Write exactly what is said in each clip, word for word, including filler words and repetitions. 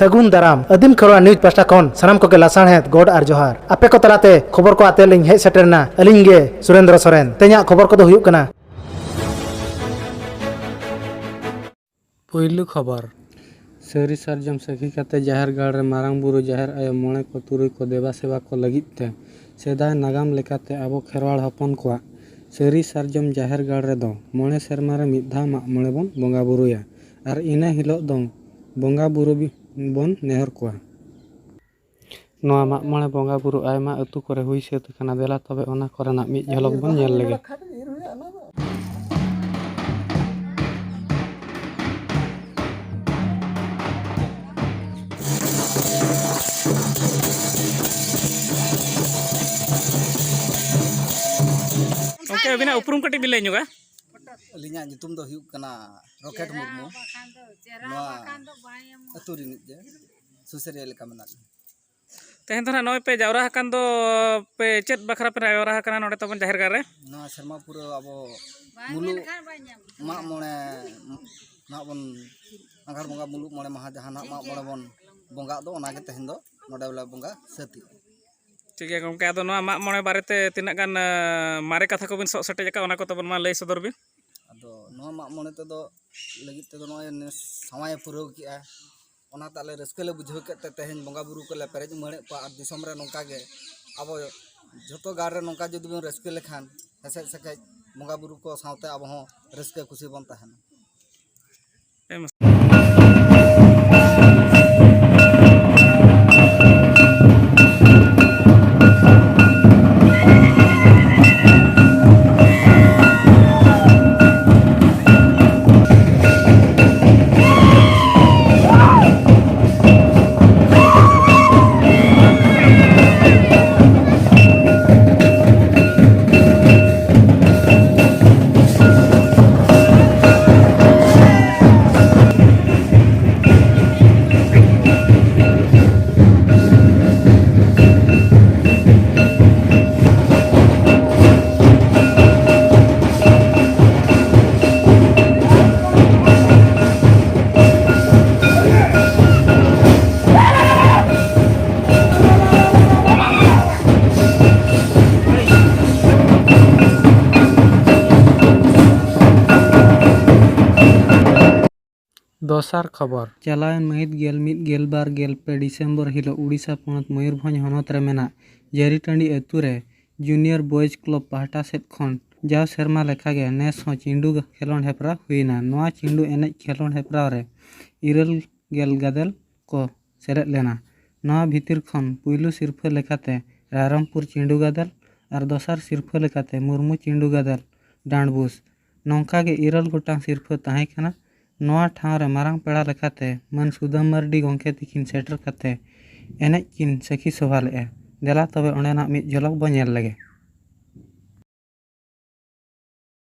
ᱥᱟᱹᱜᱩᱱ ᱫᱟᱨᱟᱢ᱾ ᱟᱹᱫᱤᱢ ᱠᱷᱮᱨᱣᱟᱲ ᱱᱤᱭᱩᱡᱽ ᱯᱟᱦᱴᱟ ᱠᱷᱚᱱ ᱥᱟᱱᱟᱢ ᱠᱚᱜᱮ ᱞᱟᱥᱟᱲᱦᱮᱫ ᱜᱚᱰ ᱟᱨ ᱡᱚᱦᱟᱨ᱾ ᱟᱯᱮ ᱠᱚ ᱛᱟᱞᱟᱛᱮ ᱠᱷᱚᱵᱚᱨ ᱠᱚ ᱟᱛᱮ ᱞᱤᱧ ᱦᱮᱡ ᱥᱮᱴᱮᱨ ᱮᱱᱟ ᱟᱹᱞᱤᱧ ᱜᱮ ᱥᱩᱨᱮᱱᱫᱨᱚ ᱥᱚᱨᱮᱱ᱾ ᱛᱮᱦᱮᱧᱟᱜ ᱠᱷᱚᱵᱚᱨ ᱠᱚᱫᱚ ᱦᱩᱭᱩᱜ ᱠᱟᱱᱟ᱾ ᱯᱩᱭᱞᱩ ᱠᱷᱚᱵᱚᱨ᱾ ᱥᱟᱹᱨᱤ ᱥᱟᱨᱡᱚᱢ ᱥᱟᱹᱠᱷᱤ ᱠᱟᱛᱮ ᱡᱟᱦᱮᱨ ᱜᱟᱲ ᱨᱮ ᱢᱟᱨᱟᱝ ᱵᱩᱨᱩ, ᱡᱟᱦᱮᱨ ᱟᱭᱳ, ᱢᱚᱬᱮ ᱠᱚ ᱛᱩᱨᱩᱭ ᱠᱚ ᱫᱮᱵᱟ ᱥᱮᱵᱟ ᱠᱚ ᱞᱟᱹᱜᱤᱫ ᱛᱮ ᱥᱮᱫᱟᱭ ᱱᱟᱜᱟᱢ ᱞᱮᱠᱟᱛᱮ ᱟᱵᱚ ᱠᱷᱮᱨᱣᱟᱲ ᱦᱚᱯᱚᱱ ᱠᱚᱣᱟᱜ ᱥᱟᱹᱨᱤ ᱥᱟᱨᱡᱚᱢ ᱡᱟᱦᱮᱨ ᱜᱟᱲ ᱨᱮᱫᱚ ᱢᱚᱬᱮ ᱥᱮᱨᱢᱟ ᱨᱮ ᱢᱤᱫ ᱫᱷᱟᱣ ᱢᱟᱜ ᱢᱚᱬᱮ ᱵᱚᱱ ᱵᱚᱸᱜᱟ ᱵᱩᱨᱩᱭᱟ᱾ ᱟᱨ ᱤᱱᱟᱹ ᱦᱤᱞᱳᱜ ᱫᱚ ᱵᱚᱸᱜᱟ ᱵᱩᱨᱩ ᱵᱚᱱ ᱱᱮᱦᱚᱨ ᱠᱚᱣᱟ᱾ ᱱᱚᱣᱟ ᱢᱟᱜ ᱢᱚᱬᱮ ᱵᱚᱸᱜᱟ ᱵᱩᱨᱩ ᱟᱭᱢᱟ ᱟᱹᱛᱩ ᱠᱚᱨᱮ ᱦᱩᱭ ᱥᱟᱹᱛ ᱟᱠᱟᱱᱟ᱾ ᱫᱮᱞᱟ ᱛᱚᱵᱮ ᱚᱱᱟ ᱠᱚᱨᱮᱱᱟᱜ ᱢᱤᱫ ᱡᱷᱚᱞᱚᱠ ᱵᱚᱱ ᱧᱮᱞ ᱞᱮᱜᱮ᱾ ᱜᱚᱢᱠᱮ, ᱟᱹᱵᱤᱱᱟᱜ ᱩᱯᱨᱩᱢ ᱠᱟᱹᱴᱤᱡ ᱵᱤᱱ ᱞᱟᱹᱭ ᱧᱚᱜᱟ? ᱟᱹᱞᱤᱧᱟᱜ ᱧᱩᱛᱩᱢ ᱫᱚ ᱦᱩᱭᱩᱜ ᱠᱟᱱᱟ ᱨᱚᱠᱮᱴ ᱢᱩᱨᱢᱩ᱾ ᱱᱚᱣᱟ ᱟᱹᱛᱩ ᱨᱤᱱᱤᱡ ᱜᱮ, ᱥᱩᱥᱟᱹᱨᱤᱭᱟᱹ ᱞᱮᱠᱟ ᱢᱮᱱᱟᱜ ᱞᱤᱧᱟ᱾ ᱛᱮᱦᱮᱧ ᱫᱚ ᱱᱟᱦᱟᱜ ᱱᱚᱜᱼᱚᱭ ᱯᱮ ᱡᱟᱣᱨᱟ ᱟᱠᱟᱱ ᱫᱚ, ᱯᱮ ᱪᱮᱫ ᱵᱟᱠᱷᱨᱟ ᱯᱮ ᱡᱟᱣᱨᱟ ᱟᱠᱟᱱᱟ ᱱᱚᱰᱮ ᱛᱟᱵᱚᱱ ᱡᱟᱦᱮᱨ ᱜᱟᱲ ᱨᱮ? ᱱᱚᱣᱟ ᱥᱮᱨᱢᱟ ᱯᱩᱨᱟᱹᱣ ᱟᱵᱚ ᱢᱩᱞᱩᱜ ᱢᱟᱜ ᱢᱚᱬᱮ ᱱᱟᱦᱟᱜ ᱵᱚᱱ, ᱟᱸᱜᱷᱟᱲ ᱵᱚᱸᱜᱟ ᱢᱩᱞᱩᱜ ᱢᱚᱬᱮ ᱢᱟᱦᱟ ᱡᱟᱦᱟᱸ ᱱᱟᱦᱟᱜ ᱢᱟᱜ ᱢᱚᱬᱮ ᱵᱚᱱ ᱵᱚᱸᱜᱟᱜ ᱫᱚ, ᱚᱱᱟᱜᱮ ᱛᱮᱦᱮᱧ ᱫᱚ ᱱᱚᱰᱮ ᱞᱮ ᱵᱚᱸᱜᱟ ᱥᱟᱹᱛ ᱮᱫᱟ᱾ ᱴᱷᱤᱠ ᱜᱮᱭᱟ ᱜᱚᱢᱠᱮ, ᱟᱫᱚ ᱱᱚᱣᱟ ᱢᱟᱜ ᱢᱚᱬᱮ ᱵᱟᱨᱮᱛᱮ ᱛᱤᱱᱟᱹᱜ ᱜᱟᱱ, ᱟᱸ, ᱢᱟᱨᱮ ᱠᱟᱛᱷᱟ ᱠᱚᱵᱤᱱ ᱥᱚᱜ ᱥᱮᱴᱮᱡ ᱟᱠᱟᱫ, ᱚᱱᱟ ᱠᱚ ᱛᱟᱵᱚᱱ ᱢᱟ ᱞᱟᱹᱭ ᱥᱚᱫᱚᱨ ᱵᱤᱱ᱾ ᱟᱫᱚ ᱱᱚᱣᱟ ᱢᱟᱜ ᱢᱚᱬᱮ ᱛᱮᱫᱚ ᱞᱟᱹᱜᱤᱫ ᱛᱮᱫᱚ ᱱᱚᱜᱼᱚᱭ ᱱᱮᱥ ᱥᱟᱶᱟᱭᱮ ᱯᱩᱨᱟᱹᱣ ᱠᱮᱜᱼᱟ, ᱚᱱᱟᱛᱮ ᱟᱞᱮ ᱨᱟᱹᱥᱠᱟᱹ ᱞᱮ ᱵᱩᱡᱷᱟᱹᱣ ᱠᱮᱫ ᱛᱮ ᱛᱮᱦᱮᱧ ᱵᱚᱸᱜᱟ ᱵᱩᱨᱩ ᱠᱚᱞᱮ ᱯᱮᱨᱮᱡ ᱩᱢᱟᱹᱲᱮᱫ ᱠᱚᱣᱟ᱾ ᱟᱨ ᱫᱤᱥᱚᱢ ᱨᱮ ᱱᱚᱝᱠᱟ ᱜᱮ ᱟᱵᱚ ᱡᱷᱚᱛᱚ ᱜᱟᱲ ᱨᱮ ᱱᱚᱝᱠᱟ ᱡᱩᱫᱤ ᱵᱚᱱ ᱨᱟᱹᱥᱠᱟᱹ ᱞᱮᱠᱷᱟᱱ ᱦᱮᱥᱮᱡ ᱥᱮᱠᱮᱡ ᱵᱚᱸᱜᱟ ᱵᱩᱨᱩ ᱠᱚ ᱥᱟᱶᱛᱮ ᱟᱵᱚ ᱦᱚᱸ ᱨᱟᱹᱥᱠᱟᱹ ᱠᱩᱥᱤ ᱵᱚᱱ ᱛᱟᱦᱮᱱᱟ᱾ ᱫᱚᱥᱟᱨ ᱠᱷᱚᱵᱚᱨ᱾ ᱪᱟᱞᱟᱣᱮᱱ ᱢᱟᱹᱦᱤᱛ ᱜᱮᱞ ᱢᱤᱫ, ᱜᱮᱞ ᱵᱟᱨ, ᱜᱮᱞ ᱯᱮ ᱰᱤᱥᱮᱢᱵᱚᱨ ᱦᱤᱞᱳᱜ ᱩᱲᱤᱥᱥᱟ ᱯᱚᱱᱚᱛ ᱢᱚᱭᱩᱨᱵᱷᱚᱸᱡᱽ ᱦᱚᱱᱚᱛ ᱨᱮ ᱢᱮᱱᱟᱜ ᱡᱟᱹᱨᱤᱴᱟᱺᱰᱤ ᱟᱹᱛᱩ ᱨᱮ ᱡᱩᱱᱤᱭᱚᱨ ᱵᱚᱭᱮᱡᱽ ᱠᱞᱟᱵᱽ ᱯᱟᱦᱴᱟ ᱥᱮᱫ ᱠᱷᱚᱱ ᱡᱟᱣ ᱥᱮᱨᱢᱟ ᱞᱮᱠᱟᱜᱮ ᱱᱮᱥ ᱦᱚᱸ ᱪᱤᱸᱰᱩ ᱠᱷᱮᱞᱳᱸᱰ ᱦᱮᱯᱨᱟᱣ ᱦᱩᱭᱮᱱᱟ᱾ ᱱᱚᱣᱟ ᱪᱤᱸᱰᱩ ᱮᱱᱮᱡ ᱠᱷᱮᱞᱳᱸᱰ ᱦᱮᱯᱨᱟᱣ ᱨᱮ ᱤᱨᱟᱹᱞ ᱜᱮᱞ ᱜᱟᱫᱮᱞ ᱠᱚ ᱥᱮᱞᱮᱫ ᱞᱮᱱᱟ᱾ ᱱᱚᱣᱟ ᱵᱷᱤᱛᱤᱨ ᱠᱷᱚᱱ ᱯᱩᱭᱞᱩ ᱥᱤᱨᱯᱷᱟᱹ ᱞᱮᱠᱟᱛᱮ ᱨᱟᱭᱨᱚᱝᱯᱩᱨ ᱪᱤᱸᱰᱩ ᱜᱟᱫᱮᱞ ᱟᱨ ᱫᱚᱥᱟᱨ ᱥᱤᱨᱯᱷᱟᱹ ᱞᱮᱠᱟᱛᱮ ᱢᱩᱨᱢᱩ ᱪᱤᱸᱰᱩ ᱜᱟᱫᱮᱞ ᱰᱟᱸᱰᱵᱩᱥ, ᱱᱚᱝᱠᱟ ᱜᱮ ᱤᱨᱟᱹᱞ ᱜᱚᱴᱟᱝ ᱥᱤᱨᱯᱷᱟᱹ ᱛᱟᱦᱮᱸ ᱠᱟᱱᱟ᱾ ᱱᱚᱣᱟ ᱴᱷᱟᱶ ᱨᱮ ᱢᱟᱨᱟᱝ ᱯᱮᱲᱟ ᱞᱮᱠᱟᱛᱮ ᱢᱟᱹᱱ ᱥᱩᱫᱟᱹᱢ ᱢᱟᱨᱰᱤ ᱜᱚᱢᱠᱮ ᱛᱤᱠᱤᱱ ᱥᱮᱴᱮᱨ ᱠᱟᱛᱮ ᱮᱱᱮᱡ ᱠᱤᱱ ᱥᱟᱹᱠᱷᱤ ᱥᱚᱵᱷᱟ ᱞᱮᱫᱼᱟ᱾ ᱫᱮᱞᱟ ᱛᱚᱵᱮ ᱚᱸᱰᱮᱱᱟᱜ ᱢᱤᱫ ᱡᱷᱚᱞᱚᱠ ᱵᱚ ᱧᱮᱞ ᱞᱮᱜᱮ᱾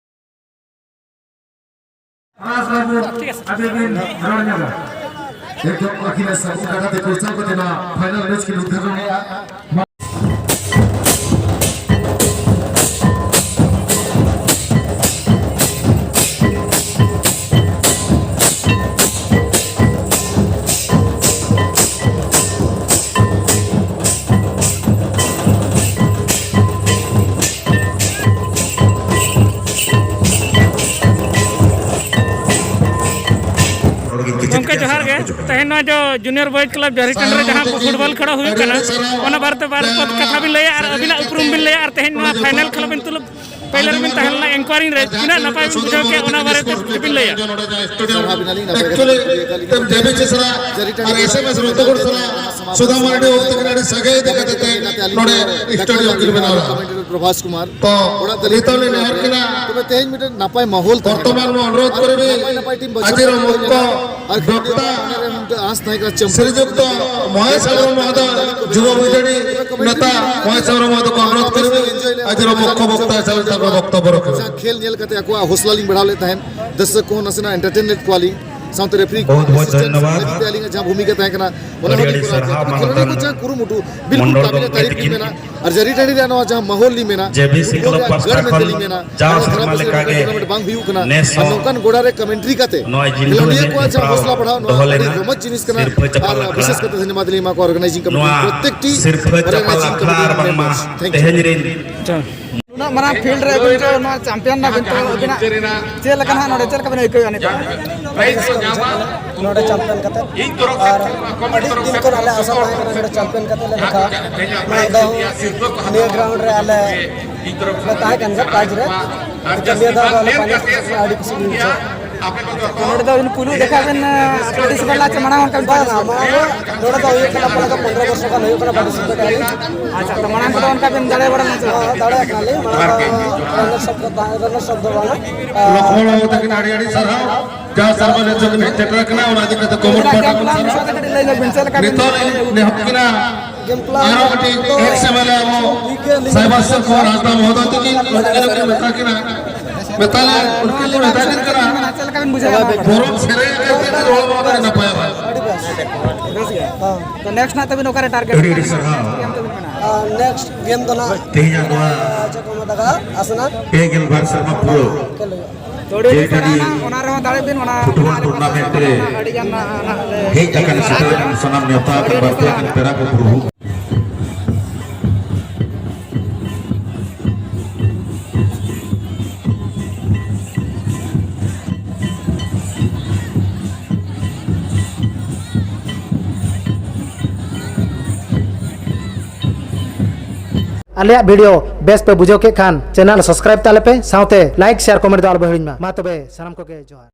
ᱴᱷᱤᱠ ᱟᱪᱷᱮ᱾ ᱮᱠᱫᱚᱢ ᱟᱹᱠᱤᱱᱟᱜ ᱥᱟᱹᱜᱩᱱ ᱠᱟᱛᱷᱟ ᱛᱮ ᱠᱚ ᱥᱟᱵ ᱠᱟᱛᱮ ᱱᱚᱣᱟ final match ᱠᱤᱱ ᱩᱫᱽᱜᱷᱟᱴᱚᱱᱮᱜᱼᱟ᱾ ᱜᱚᱢᱠᱮ, ᱡᱚᱦᱟᱨ ᱜᱮ᱾ ᱛᱮᱦᱮᱧ ᱱᱚᱣᱟ ᱡᱚ ᱡᱩᱱᱤᱭᱚᱨ ᱵᱚᱭᱮᱡᱽ ᱠᱞᱟᱵᱽ ᱡᱟᱹᱨᱤ ᱴᱟᱺᱰᱤ ᱨᱮ ᱡᱟᱦᱟᱸ football ᱠᱷᱮᱞᱳ ᱦᱩᱭᱩᱜ ᱠᱟᱱᱟ, ᱚᱱᱟ ᱵᱟᱨᱮᱛᱮ ᱵᱟᱨ ᱯᱚᱫ ᱠᱟᱛᱷᱟ ᱵᱤᱱ ᱞᱟᱹᱭᱟ ᱟᱨ ᱟᱹᱵᱤᱱᱟᱜ ᱩᱯᱨᱩᱢ ᱵᱤᱱ ᱞᱟᱹᱭᱟ ᱟᱨ ᱛᱮᱦᱮᱧ ᱱᱚᱣᱟ final ᱠᱷᱮᱞᱳ ᱵᱤᱱ ᱛᱩᱞᱩᱵ ᱯᱟᱹᱭᱞᱟᱹ ᱨᱮᱵᱤᱱ ᱛᱟᱦᱮᱸ ᱞᱮᱱᱟ, inquiry ᱨᱮ ᱛᱤᱱᱟᱹᱜ ᱱᱟᱯᱟᱭ ᱵᱤᱱ ᱵᱩᱡᱷᱟᱹᱣ ᱠᱮᱫ, ᱚᱱᱟ ᱵᱟᱨᱮᱛᱮ ᱠᱟᱹᱴᱤᱡ ᱵᱤᱱ ᱞᱟᱹᱭᱟ᱾ ᱥᱟᱨᱦᱟᱣ ᱵᱤᱱᱟᱞᱤᱧ, ᱱᱟᱯᱟᱭ ᱠᱟᱛᱷᱟ ᱵᱤᱱ ᱞᱟᱹᱭ ᱟᱠᱟᱫ ᱞᱤᱧᱟ᱾ ᱡᱮ ᱵᱤᱪ ᱥᱟᱞᱟᱜ ᱟᱨ ᱮᱥ ᱮᱢ ᱮᱥ ᱨᱚᱛᱚᱜᱚᱲ ᱥᱟᱞᱟᱜ ᱥᱩᱫᱷᱟ ᱢᱟᱨᱰᱤ ᱚᱠᱛᱮ ᱠᱟᱱᱟ, ᱟᱹᱰᱤ ᱥᱟᱹᱜᱟᱹᱭ ᱤᱫᱤ ᱠᱟᱛᱮ ᱛᱮ ᱱᱚᱰᱮ stadium ᱠᱤᱱ ᱵᱮᱱᱟᱣ ᱞᱮᱫᱟ᱾ ᱯᱨᱚᱵᱷᱟᱥ ᱠᱩᱢᱟᱨ᱾ ᱛᱚ, ᱚᱲᱟᱜ ᱛᱟᱹᱞᱤ ᱱᱤᱛᱚᱜ ᱞᱮ ᱱᱮᱦᱚᱨ ᱠᱟᱱᱟ᱾ ᱛᱚᱵᱮ ᱛᱮᱦᱮᱧ ᱢᱤᱫᱴᱮᱱ ᱱᱟᱯᱟᱭ ᱢᱟᱦᱚᱞ ᱛᱟᱦᱮᱸ ᱵᱚᱨᱛᱚᱢᱟᱱ ᱠᱟᱱᱟ᱾ ᱢᱚᱱᱨᱳᱫ ᱟᱨ ᱠᱚᱨᱮ ᱱᱟᱯᱟᱭ ᱱᱟᱯᱟᱭ ᱴᱤᱢ ᱵᱟᱹᱪᱩᱜ ᱟᱡᱮᱨ ᱠᱚᱣᱟ᱾ ᱢᱚᱠᱠᱚ ᱟᱨ ᱰᱚᱠᱴᱟ ᱢᱚᱱᱮᱨᱮ ᱢᱤᱫᱴᱮᱱ ᱟᱸᱥ ᱛᱟᱦᱮᱸ ᱠᱟᱱᱟ, ᱪᱟᱢᱯᱩ᱾ ᱥᱨᱤᱡᱩᱠᱛᱚ ᱢᱚᱦᱮᱥ ᱦᱮᱢᱵᱨᱚᱢ ᱢᱚᱦᱳᱫᱚᱭ, ᱡᱩᱵᱚ ᱵᱤᱫᱟᱹᱲᱤ ᱱᱮᱛᱟ ᱢᱚᱦᱮᱥ ᱦᱮᱢᱵᱨᱚᱢ ᱢᱚᱦᱳᱫᱚᱭ ᱠᱚ ᱚᱱᱩᱨᱳᱫᱷ ᱠᱚᱨᱮ ᱟᱡᱮᱨ ᱢᱩᱠᱷᱭᱚ ᱵᱚᱠᱛᱟ ᱦᱤᱥᱟᱵ ᱛᱮ ᱵᱚᱠᱛᱚᱵᱵᱚ ᱨᱚᱠᱷᱟ᱾ ᱡᱟᱦᱟᱸ ᱠᱷᱮᱞ ᱧᱮᱞ ᱠᱟᱛᱮ ᱟᱠᱚᱣᱟᱜ ᱦᱚᱥᱞᱟ ᱞᱤᱧ ᱵᱟᱲᱦᱟᱣ ᱞᱮᱫ ᱛᱟᱦᱮᱸᱫ, ᱫᱚᱨᱥᱚᱠ ᱠᱚᱦᱚᱸ ᱱᱟᱥᱮᱱᱟᱜ entertain ᱞᱮᱫ ᱠᱚᱣᱟᱞᱤᱧ, ᱥᱟᱶᱛᱮ referee ᱵᱚᱦᱩᱛ ᱵᱚᱦᱩᱛ assistant ᱫᱷᱚᱱᱭᱚᱵᱟᱫ᱾ ᱞᱟᱹᱜᱤᱫ ᱛᱮ ᱟᱹᱞᱤᱧᱟᱜ ᱡᱟᱦᱟᱸ ᱵᱷᱩᱢᱤᱠᱟ ᱛᱟᱦᱮᱸ ᱠᱟᱱᱟ, ᱚᱱᱟ ᱟᱹᱰᱤ ᱦᱚᱸ ᱟᱹᱰᱤ ᱞᱤᱧ ᱠᱚᱨᱟᱣ ᱥᱟᱨᱦᱟᱣ ᱠᱮᱫᱟ᱾ ᱠᱷᱮᱞᱳᱰᱤᱭᱟᱹ ᱠᱚ ᱢᱟᱱᱚᱛᱟᱱ ᱡᱟᱦᱟᱸ ᱠᱩᱨᱩᱢᱩᱴᱩ, ᱵᱤᱞᱠᱩᱞ ᱢᱚᱱᱰᱚᱞ ᱠᱟᱹᱢᱤ ᱨᱮ ᱜᱚᱢᱠᱮ ᱛᱟᱹᱨᱤᱯ ᱛᱤᱠᱤᱱ ᱞᱤᱧ ᱢᱮᱱᱟ᱾ ᱟᱨ ᱡᱟᱹᱨᱤ ᱴᱟᱺᱰᱤ ᱨᱮᱭᱟᱜ ᱱᱚᱣᱟ ᱡᱟᱦᱟᱸ ᱢᱟᱦᱚᱞ ᱞᱤᱧ ᱢᱮᱱᱟ, ᱡᱮ ᱵᱤ ᱥᱤ ᱠᱞᱟᱵᱽ ᱯᱟᱥᱴᱟ ᱠᱷᱚᱱ ᱡᱟᱣ ᱥᱮᱨᱢᱟ ᱞᱮᱠᱟᱜᱮ ᱱᱮᱥ ᱦᱚᱸ ᱱᱚᱝᱠᱟᱱ ᱜᱚᱲᱟ ᱨᱮ commentary ᱠᱟᱛᱮ ᱱᱚᱣᱟ ᱡᱤᱞ ᱠᱷᱮᱞᱳᱰᱤᱭᱟᱹ ᱠᱚᱣᱟᱜ ᱡᱟᱦᱟᱸ ᱦᱚᱥᱞᱟ ᱵᱟᱲᱦᱟᱣ, ᱱᱚᱣᱟ ᱟᱹᱰᱤ ᱨᱚᱢᱚᱡᱽ ᱡᱤᱱᱤᱥ ᱠᱟᱱᱟ᱾ ᱟᱨ ᱵᱤᱥᱮᱥ ᱠᱟᱛᱮ ᱫᱷᱟᱱᱭᱚᱵᱟᱫ ᱞᱤᱧ ᱮᱢᱟ ᱠᱚᱣᱟ organizing committee ᱨᱮᱱ ᱯᱨᱚᱛᱮᱠᱴᱤ organizing committee members᱾ Thank you᱾ ᱢᱟᱨᱟᱝ ᱯᱷᱤᱞᱰ ᱨᱮ ᱟᱹᱵᱤᱱ ᱫᱚ ᱱᱚᱣᱟ ᱪᱟᱢᱯᱤᱭᱟᱱ ᱱᱟᱜ ᱵᱤᱱ ᱛᱚ ᱟᱹᱵᱤᱱᱟᱜ ᱪᱮᱫ ᱞᱮᱠᱟ ᱱᱟᱜ ᱱᱚᱰᱮ ᱪᱮᱫ ᱞᱮᱠᱟ ᱵᱤᱱ ᱟᱹᱭᱠᱟᱹᱣᱮᱫᱼᱟ ᱱᱤᱛᱚᱜ? ᱱᱚᱰᱮ ᱪᱟᱢᱯᱤᱭᱟᱱ ᱠᱟᱛᱮ ᱟᱨ ᱟᱹᱰᱤ ᱫᱤᱱ ᱠᱷᱚᱱ ᱟᱞᱮ ᱟᱥᱟ ᱛᱟᱦᱮᱸ ᱠᱟᱱᱟ ᱱᱚᱰᱮ ᱪᱟᱢᱯᱤᱭᱟᱱ ᱠᱟᱛᱮ ᱞᱮ ᱫᱮᱠᱷᱟᱣᱟ᱾ ᱢᱟᱲᱟᱝ ᱫᱚ ᱱᱤᱭᱟᱹ ᱜᱨᱟᱣᱩᱱᱰ ᱨᱮ ᱟᱞᱮ ᱞᱮ ᱛᱟᱦᱮᱸ ᱠᱟᱱ ᱜᱮᱭᱟ ᱯᱨᱟᱭᱤᱡᱽ ᱨᱮ᱾ ᱱᱤᱭᱟᱹ ᱫᱷᱟᱣ ᱫᱚ ᱟᱞᱮ ᱯᱷᱟᱭᱱᱮᱞ ᱥᱮᱴᱮᱨ ᱠᱟᱱᱟ, ᱟᱹᱰᱤ ᱠᱩᱥᱤ ᱜᱮ ᱵᱩᱡᱷᱟᱹᱜᱼᱟ᱾ ᱛᱚ ᱱᱚᱰᱮ ᱫᱚ ᱟᱹᱵᱤᱱ ᱯᱩᱭᱞᱩ ᱫᱮᱠᱷᱟ ᱵᱤᱱ, ᱟᱸ, ᱯᱟᱨᱴᱤᱥᱤᱯᱮᱴ ᱞᱮᱫᱟ ᱪᱮ ᱢᱟᱲᱟᱝ ᱚᱱᱠᱟ ᱵᱤᱱ ᱵᱟᱝ, ᱯᱟᱨᱴᱤᱥᱤᱯᱮᱴ ᱵᱟᱝ, ᱞᱮᱫᱟ? ᱱᱚᱰᱮ ᱫᱚ ᱦᱩᱭᱩᱜ ᱠᱟᱱᱟ, ᱯᱚᱱᱨᱚ ᱵᱚᱪᱷᱚᱨ ᱜᱟᱱ ᱦᱩᱭᱩᱜ ᱠᱟᱱᱟ ᱯᱟᱨᱴᱤᱥᱤᱯᱮᱴ ᱟᱹᱞᱤᱧ᱾ ᱟᱪᱪᱷᱟ, ᱛᱚ ᱢᱟᱲᱟᱝ ᱠᱚᱫᱚ ᱚᱱᱠᱟ ᱵᱤᱱ ᱫᱟᱲᱮ ᱵᱟᱲᱟ ᱞᱮᱱᱟ ᱥᱮ ᱵᱟᱝ? ᱦᱚᱸ, ᱫᱟᱲᱮ ᱟᱠᱟᱱᱟᱞᱤᱧ᱾ ᱢᱟᱲᱟᱝ ᱫᱚ ᱨᱟᱱᱟᱨᱥ ᱟᱯ ᱫᱚ ᱛᱟᱦᱮᱸ, ᱨᱟᱱᱟᱨᱥ ᱟᱯ ᱫᱚ ᱵᱟᱝᱟ᱾ ᱞᱚᱠᱷᱢᱚᱬ ᱵᱟᱹᱵᱩ ᱛᱟᱹᱠᱤᱱ ᱟᱹᱰᱤ ᱟᱹᱰᱤ ᱥᱟᱨᱦᱟᱣ᱾ ᱡᱟᱦᱟᱸ ᱥᱮᱨᱢᱟ ᱞᱮ ᱪᱚᱝ ᱦᱮᱡ ᱥᱮᱴᱮᱨ ᱟᱠᱟᱱᱟ, ᱚᱱᱟ ᱤᱫᱤ ᱠᱟᱛᱮ ᱠᱚᱢᱮᱱᱴ ᱯᱟᱦᱴᱟ ᱠᱷᱚᱱ ᱥᱟᱨᱦᱟᱣ᱾ ᱠᱟᱹᱴᱤᱡ ᱞᱟᱹᱭ ᱧᱚᱜ ᱵᱤᱱ, ᱪᱮᱫ ᱞᱮᱠᱟ ᱵᱤᱱ ᱱᱤᱛᱚᱜ ᱞᱤᱧ ᱱᱮᱦᱚᱨ ᱠᱤᱱᱟ, ᱜᱮᱢ ᱯᱞᱟᱱ ᱟᱨᱦᱚᱸ ᱢᱤᱫᱴᱤᱡ ᱫᱚ ᱮᱠᱥ ᱮᱢ ᱮᱞ ᱮ ᱟᱵᱚ ᱴᱷᱤᱠ ᱜᱮ, ᱟᱹᱞᱤᱧ ᱥᱟᱭᱵᱟᱥ ᱥᱮᱫ ᱠᱷᱚᱱ ᱨᱟᱡᱽᱫᱟ ᱢᱚᱦᱳᱫᱚᱭ ᱛᱟᱹᱠᱤᱱ, ᱩᱱᱠᱤᱱ ᱦᱚᱸ ᱠᱤᱱ ᱢᱮᱛᱟ ᱠᱤᱱᱟ, ᱢᱮᱛᱟ ᱞᱮ, ᱩᱱᱠᱤᱱ ᱞᱤᱧ ᱢᱮᱛᱟ ᱠᱤᱱ ᱠᱟᱱᱟ᱾ ᱪᱮᱫ ᱞᱮᱠᱟ ᱵᱤᱱ ᱵᱩᱡᱷᱟᱹᱣᱟ? ᱯᱚᱨᱚᱵᱽ ᱥᱮᱨᱮᱧ ᱟᱠᱟᱫ ᱛᱮ ᱨᱚᱲ ᱵᱟᱝ ᱟᱹᱰᱤ ᱱᱟᱯᱟᱭᱟ ᱵᱷᱟᱭ᱾ ᱵᱮᱥ ᱜᱮ᱾ ᱦᱮᱸ᱾ ᱛᱚ ᱱᱮᱠᱥᱴ ᱱᱟᱜ ᱛᱟᱹᱵᱤᱱ ᱚᱠᱟᱨᱮ ᱴᱟᱨᱜᱮᱴ? ᱟᱹᱰᱤ ᱟᱹᱰᱤ ᱥᱟᱨᱦᱟᱣ᱾ ᱜᱮᱢ ᱛᱟᱹᱵᱤᱱ ᱢᱮᱱᱟᱜᱼᱟ? ᱟᱨ ᱱᱮᱠᱥᱴ ᱜᱮᱢ ᱫᱚ ᱱᱟᱜ ᱛᱮᱦᱮᱧᱟᱜ ᱱᱚᱣᱟ ᱪᱮᱫ ᱠᱚ ᱢᱮᱛᱟᱜᱼᱟ, ᱟᱥᱱᱟ ᱯᱮ ᱜᱮᱞ ᱵᱟᱨ ᱥᱮᱨᱢᱟ ᱯᱩᱨᱟᱹᱣ᱾ ᱠᱷᱮᱞ ᱦᱩᱭᱩᱜᱼᱟ᱾ ᱛᱚ ᱟᱹᱰᱤ ᱟᱹᱰᱤ ᱡᱮ ᱥᱟᱨᱦᱟᱣ ᱠᱟᱹᱴᱤᱡ ᱱᱟᱜ, ᱚᱱᱟ ᱨᱮᱦᱚᱸ ᱫᱟᱲᱮ ᱵᱤᱱ, ᱚᱱᱟ ᱯᱷᱩᱴᱵᱚᱞ ᱴᱩᱨᱱᱟᱢᱮᱱᱴ ᱨᱮ ᱟᱹᱰᱤ ᱜᱟᱱ ᱱᱟᱜ, ᱱᱟᱜ ᱞᱮ ᱦᱮᱡ ᱟᱠᱟᱱ, ᱥᱟᱨᱦᱟᱣ ᱥᱮᱴᱮᱨ ᱟᱠᱟᱱ ᱥᱟᱱᱟᱢ ᱱᱮᱣᱛᱟ ᱟᱠᱟᱱ ᱟᱹᱰᱤ ᱟᱹᱰᱤ ᱵᱟᱨᱛᱮ ᱥᱟᱨᱦᱟᱣ᱾ ᱟᱠᱟᱱ ᱯᱮᱲᱟ ᱠᱚ ᱯᱨᱚᱵᱷᱩ᱾ ᱟᱞᱮᱭᱟᱜ ᱵᱷᱤᱰᱤᱭᱳ ᱵᱮᱥ ᱯᱮ ᱵᱩᱡᱷᱟᱹᱣ ᱠᱮᱫ ᱠᱷᱟᱱ, ᱪᱮᱱᱮᱞ ᱥᱟᱵᱥᱠᱨᱟᱭᱤᱵ ᱛᱟᱞᱮ ᱯᱮ, ᱥᱟᱶᱛᱮ ᱞᱟᱭᱤᱠ, ᱥᱮᱭᱟᱨ, ᱠᱚᱢᱮᱱᱴ ᱫᱚ ᱟᱞᱚ ᱯᱮ ᱦᱤᱲᱤᱧ ᱢᱟ᱾ ᱢᱟ ᱛᱚᱵᱮ, ᱥᱟᱱᱟᱢ ᱠᱚᱜᱮ ᱡᱚᱦᱟᱨ᱾